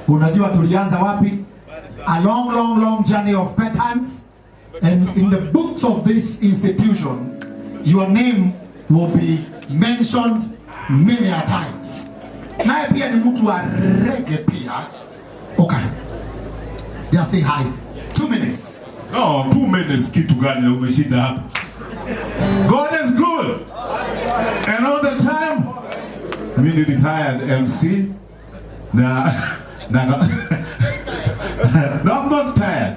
Unajua tulianza wapi? A long, long, long journey of patterns. And in the books of this institution, your name will be mentioned many a times. Naye pia ni mtu wa reggae pia. Okay. Just say hi. 2 minutes. No, 2 minutes kitu gani umeshinda hapa? God is good. And all the time. Mimi ni retired MC. Na no, I'm not tired.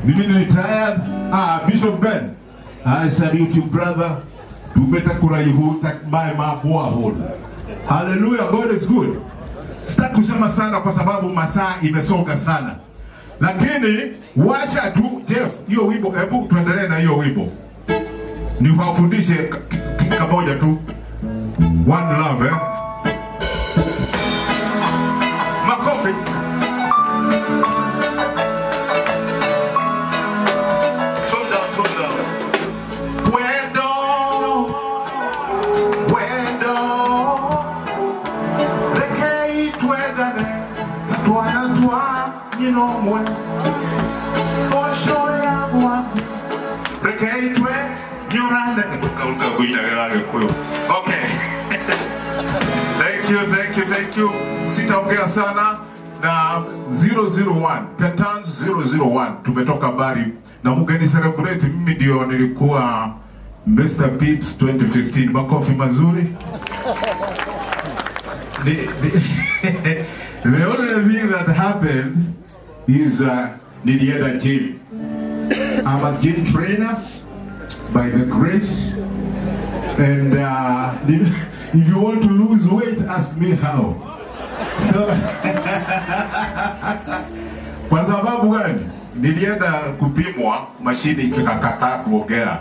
Mimi ni retired. Ah, Bishop Ben. I salute you, brother. Tumeta kuraihu tak mai ma borehole. Hallelujah, God is good. Sitaki kusema sana kwa sababu masaa imesonga sana. Lakini wacha tu Jeff, hiyo wimbo, hebu tuendelee na hiyo wimbo. Niwafundishe kamoja tu. One love, eh? Makofi. Turn down, turn down. Wendo, wendo, rekei twendane, ta twana twa nyina ũmwe. Mboco ya gwathi, rekei twenyũrane. Gĩkũyũ. Okay. Thank you, thank you, thank you. Sitaongea sana na 001 Pentans 001 tumetoka mbali na mugeni celebrate. Mimi ndio nilikuwa Mr. Pips 2015. Makofi mazuri. The only thing that happened is nilienda gym. I'm a gym trainer by the grace. And if you want to lose weight, ask me how. So, kwa sababu gani? Nilienda kupimwa, mashini ikakataa kuongea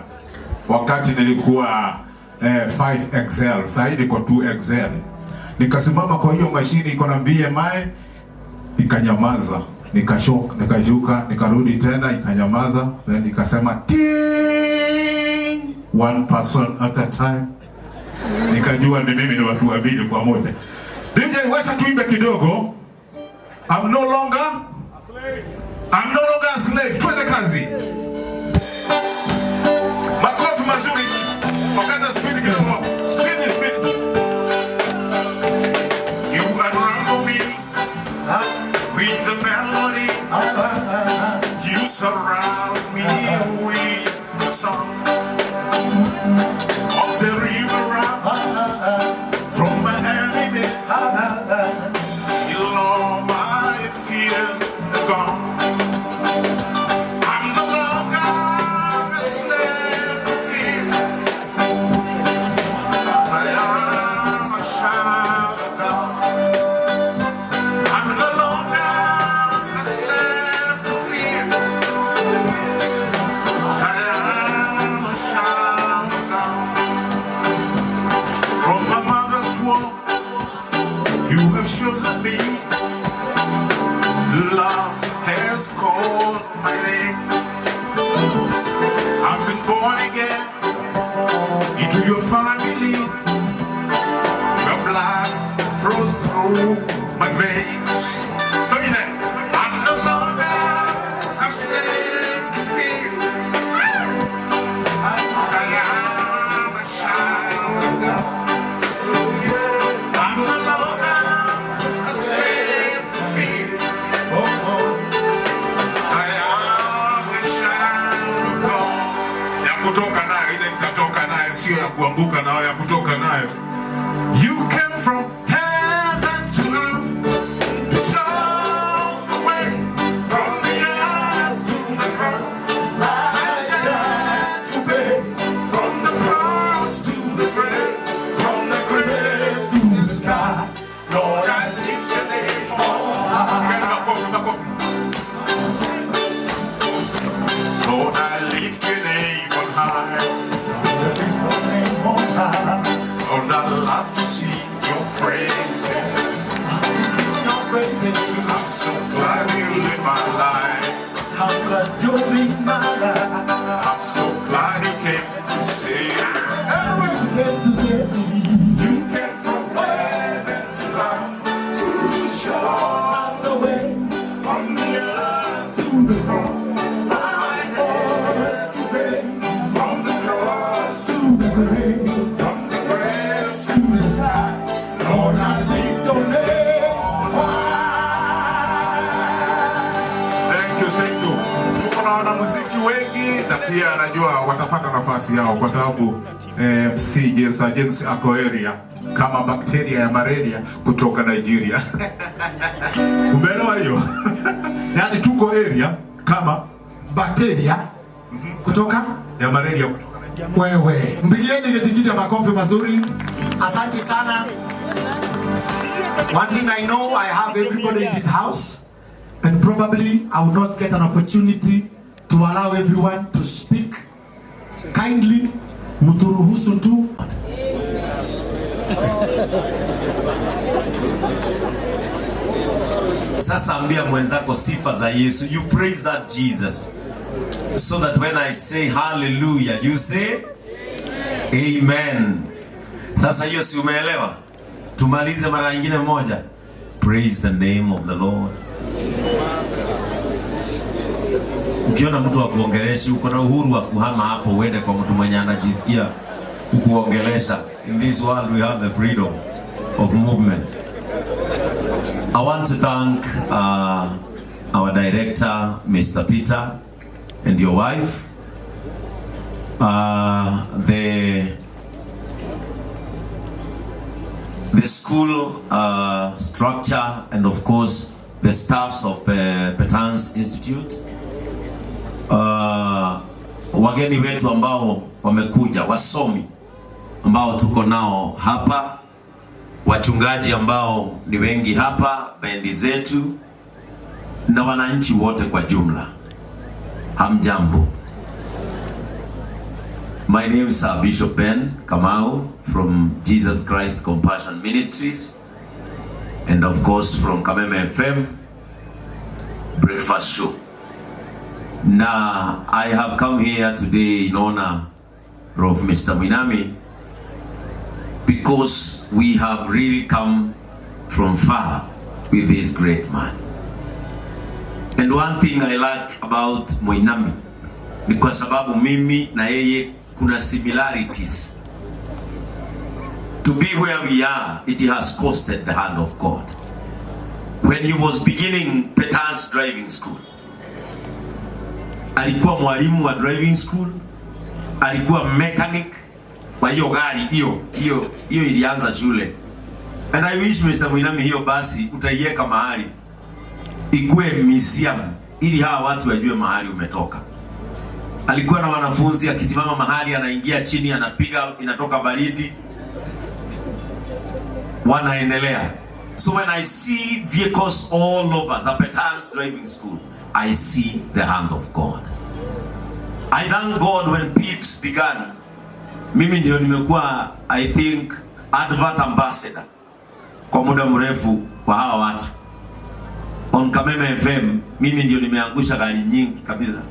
wakati nilikuwa 5XL, sasa niko 2XL. Nikasimama kwa hiyo mashini iko na BMI ikanyamaza, nikashuka, nikashuka, nikarudi tena ikanyamaza, then nikasema ting, one person at a time. Nikajua ni mimi, ni watu wawili kwa moja. DJ, wacha tuimbe kidogo. I'm no longer a slave. Twende kazi. Makofi mazuri. Ongeza speed kidogo. Speed, speed. You unravel me with the melody. You surround me with song of the river from my enemy till all my fear gone. I'm no longer a slave to fear. I am a child of God. I'm no longer a slave to fear. I am a child of God. From my mother's womb, you have chosen me. Love has called my name. I've been born again into your family. Your blood flows through my veins. Twende. I'm no longer a slave to fear. I am a child of God. I'm no longer a slave to fear. Oh. I am a child of God. Ya kutoka nayo ile nitatoka nayo, sio ya kuanguka nayo, ya kutoka nayo. You came from heaven to earth to show the way from the earth to the cross. I died to pay from the cross to the grave, from the grave to the sky. Lord, I lift your name on high. Makofi, makofi. Lord, I lift your name on high. Lord, I love to sing your praises. I'm so glad you in my life. I'm so glad you came to save. You came from heaven to life to show us the way. Na pia najua watapata nafasi yao kwa sababu CJ Sir James ako area kama bakteria ya malaria kutoka Nigeria. Umeelewa hiyo? Yaani tuko area kama bakteria kutoka ya malaria kutoka Nigeria. Wewe, mpigieni Gidigidi makofi mazuri. Asante sana. One thing I know, I have everybody in this house, and probably I will not get an opportunity to allow everyone to speak. Kindly, mturuhusu tu. Sasa ambia mwenzako sifa za Yesu. You praise that Jesus. So that when I say hallelujah, you say amen. Sasa hiyo si umeelewa? Tumalize mara nyingine moja. Praise the name of the Lord. Ukiona mtu akuongeleshi, uko na uhuru wa kuhama hapo uende kwa mtu mwenye anajisikia kukuongelesha. In this world we have the freedom of movement. I want to thank our director, Mr. Peter, and your wife, the school structure, and of course the staffs of Petans Institute, wageni wetu ambao wamekuja, wasomi ambao tuko nao hapa, wachungaji ambao ni wengi hapa, bendi zetu na wananchi wote kwa jumla. Hamjambo. My name is Bishop Ben Kamau from Jesus Christ Compassion Ministries, and of course from Kameme FM Breakfast Show. Now, I have come here today in honor of Mr. Muinami because we have really come from far with this great man. And one thing I like about Muinami ni kwa sababu mimi na yeye kuna similarities. To be where we are, it has costed the hand of God. When he was beginning Petans Driving School, alikuwa mwalimu wa driving school, alikuwa mechanic kwa hiyo gari hiyo hiyo hiyo ilianza shule. And I wish Mr. Muinami hiyo basi utaiweka mahali ikue museum ili hawa watu wajue mahali umetoka. Alikuwa na wanafunzi, akisimama mahali anaingia chini anapiga, inatoka baridi, wanaendelea. So when I see vehicles all over the Petans Driving School, I see the hand of God. I thank God when PIPS began. Mimi ndio nimekuwa, I think, advert ambassador kwa muda mrefu kwa hawa watu. On Kameme FM, mimi ndio nimeangusha gari nyingi kabisa.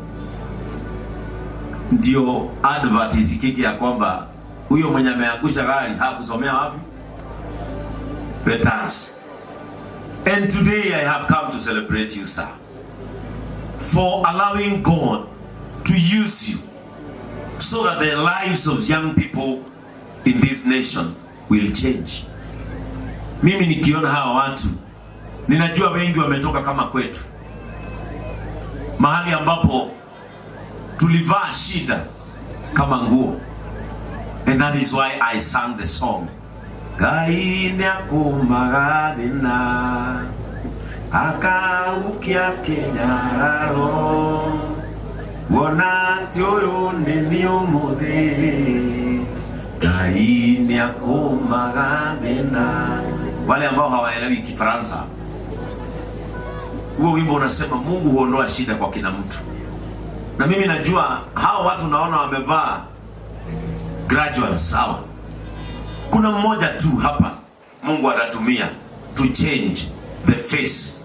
Ndio advert isikike ya kwamba huyo mwenye ameangusha gari hakusomea wapi? Petans. And today I have come to celebrate you, sir, for allowing God to use you so that the lives of young people in this nation will change. Mimi nikiona hawa watu, ninajua wengi wametoka kama kwetu, mahali ambapo tulivaa shida kama nguo. And that is why I sang the song, Ngai nĩakũmaga thĩna, akaukia kĩnyararo, kuona atĩ ũyũ nĩ niĩ ũmũthĩ, Ngai nĩakũmaga thĩna. Wale ambao hawaelewi Kifaransa, huo wimbo unasema Mungu huondoa shida kwa kila mtu. Na mimi najua hao watu naona wamevaa graduates hawa. Kuna mmoja tu hapa Mungu atatumia to change the face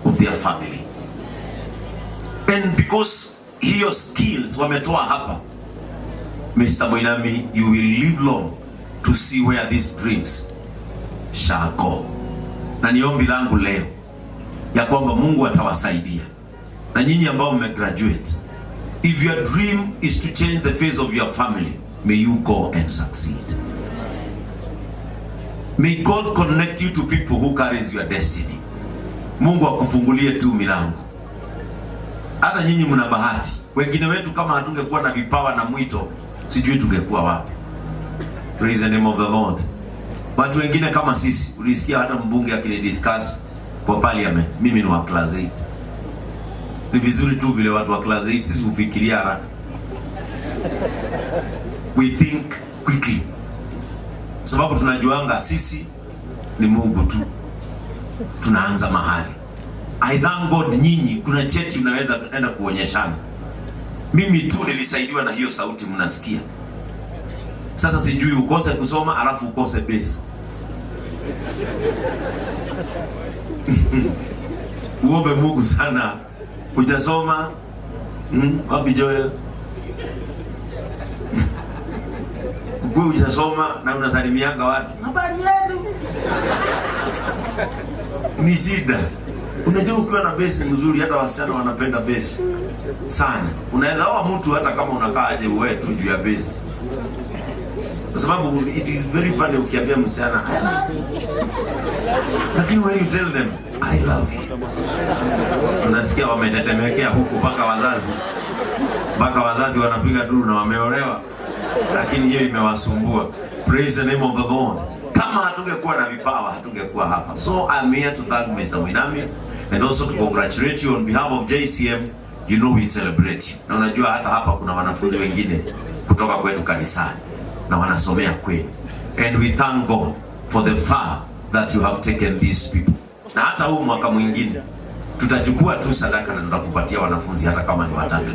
of their family. And because hiyo skills wametoa hapa, Mr. Muinami, you will live long to see where these dreams shall go. Na ni ombi langu leo ya kwamba Mungu atawasaidia. Na nyinyi ambao mmegraduate, if your dream is to change the face of your family, may you go and succeed. May God connect you to people who carries your destiny. Mungu akufungulie tu milango. Hata nyinyi mna bahati. Wengine wetu kama hatungekuwa na vipawa na mwito, sijui tungekuwa wapi. Praise the name of the Lord. Watu wengine kama sisi, ulisikia hata mbunge akinidiscuss kwa parliament, mimi ni wa class 8. Ni vizuri tu vile watu wa class 8 sisi hufikiria haraka. We think quickly. Sababu tunajuanga sisi ni Mungu tu. Tunaanza mahali. I thank God nyinyi kuna cheti mnaweza enda kuonyeshana. Mimi tu nilisaidiwa na hiyo sauti mnasikia. Sasa sijui ukose kusoma alafu ukose base. Uombe Mungu sana. Hujasoma? Wapi Joel? Ukue hujasoma na unasalimianga watu. Habari yenu? Ni shida. Unajua ukiwa na base mzuri hata wasichana wanapenda base sana. Unaweza oa mtu hata kama unakaa aje uwe tu juu ya base. Kwa sababu it is very funny ukiambia msichana I love you. Lakini when you tell them I love you, so unasikia wametetemekea huku mpaka wazazi. Mpaka wazazi wanapiga duru na wameolewa. Lakini hiyo imewasumbua. Praise the name of the Lord. Kama hatungekuwa na vipawa hatungekuwa hapa. So I'm here to thank Mr. Mwinami and also to congratulate you on behalf of JCM. You know we celebrate you. Na unajua hata hapa kuna wanafunzi wengine kutoka kwetu kanisani na wanasomea kwenu. And we thank God for the far that you have taken these people. Na hata huu mwaka mwingine tutachukua tu sadaka na tutakupatia wanafunzi hata kama ni watatu.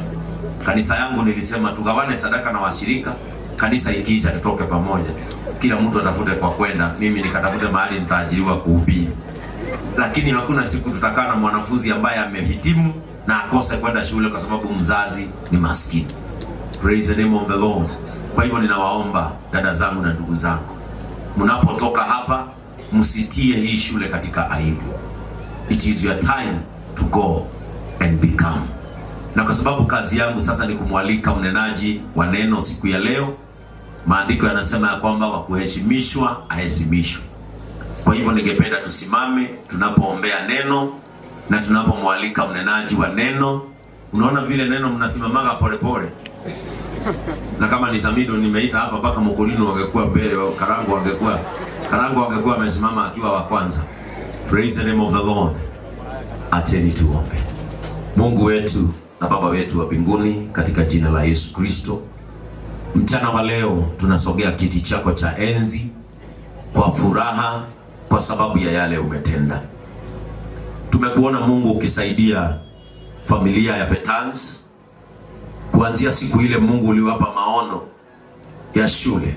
Kanisa yangu nilisema tugawane sadaka na washirika, kanisa ikiisha tutoke pamoja. Kila mtu atafute kwa kwenda, mimi nikatafute mahali nitaajiriwa kuhubiri. Lakini hakuna siku tutakaa na mwanafunzi ambaye amehitimu na akose kwenda shule kwa sababu mzazi ni maskini. Praise the name of the Lord. Kwa hivyo ninawaomba dada zangu na ndugu zangu, mnapotoka hapa msitie hii shule katika aibu. It is your time to go and become. Na kwa sababu kazi yangu sasa ni kumwalika mnenaji wa neno siku ya leo, maandiko yanasema ya kwamba wa kuheshimishwa aheshimishwe. Kwa hivyo ningependa tusimame tunapoombea neno na tunapomwalika mnenaji wa neno. Unaona vile neno mnasimamaga polepole. Na kama ni Samido nimeita hapa mpaka Mkulino wangekuwa mbele, Karangu angekuwa amesimama akiwa wa kwanza. Praise the name of the Lord. Acheni tuombe. Mungu wetu na Baba wetu wa mbinguni, katika jina la Yesu Kristo, mchana wa leo tunasogea kiti chako cha enzi kwa furaha kwa sababu ya yale umetenda. Tumekuona Mungu ukisaidia familia ya Petans kuanzia siku ile Mungu uliwapa maono ya shule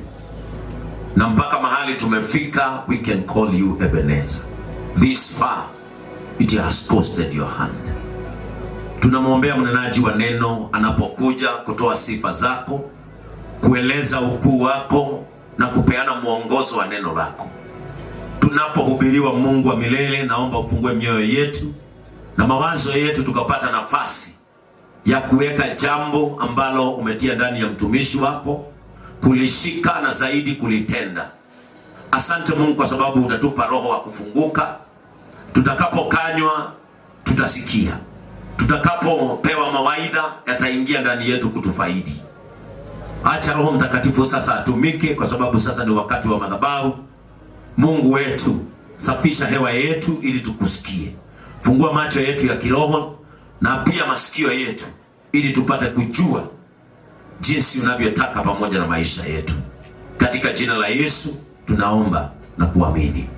na mpaka mahali tumefika. We can call you Ebenezer. This far it has costed your hand. Tunamwombea mnenaji wa neno anapokuja kutoa sifa zako, kueleza ukuu wako na kupeana mwongozo wa neno lako. Tunapohubiriwa Mungu wa milele, naomba ufungue mioyo yetu na mawazo yetu, tukapata nafasi ya kuweka jambo ambalo umetia ndani ya mtumishi wako, kulishika na zaidi kulitenda. Asante Mungu kwa sababu utatupa roho wa kufunguka. Tutakapokanywa tutasikia, tutakapopewa mawaidha yataingia ndani yetu kutufaidi. Acha Roho Mtakatifu sasa atumike, kwa sababu sasa ni wakati wa madhabahu. Mungu wetu, safisha hewa yetu ili tukusikie. Fungua macho yetu ya kiroho na pia masikio yetu ili tupate kujua jinsi unavyotaka pamoja na maisha yetu. Katika jina la Yesu tunaomba na kuamini.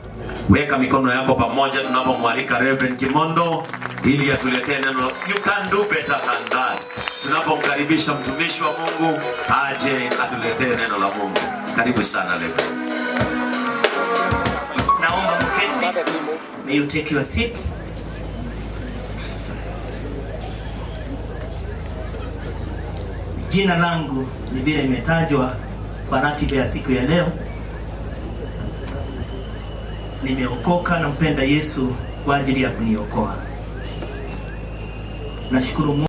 Weka mikono yako pamoja tunapomwalika Reverend Kimondo ili atuletee neno. You can do better than that. Tunapomkaribisha mtumishi wa Mungu aje atuletee neno la Mungu. Karibu sana Reverend. Naomba mketi. May you take your seat. Jina langu ni vile imetajwa kwa ratiba ya siku ya leo. Nimeokoka na mpenda Yesu kwa ajili ya kuniokoa. Nashukuru Mungu.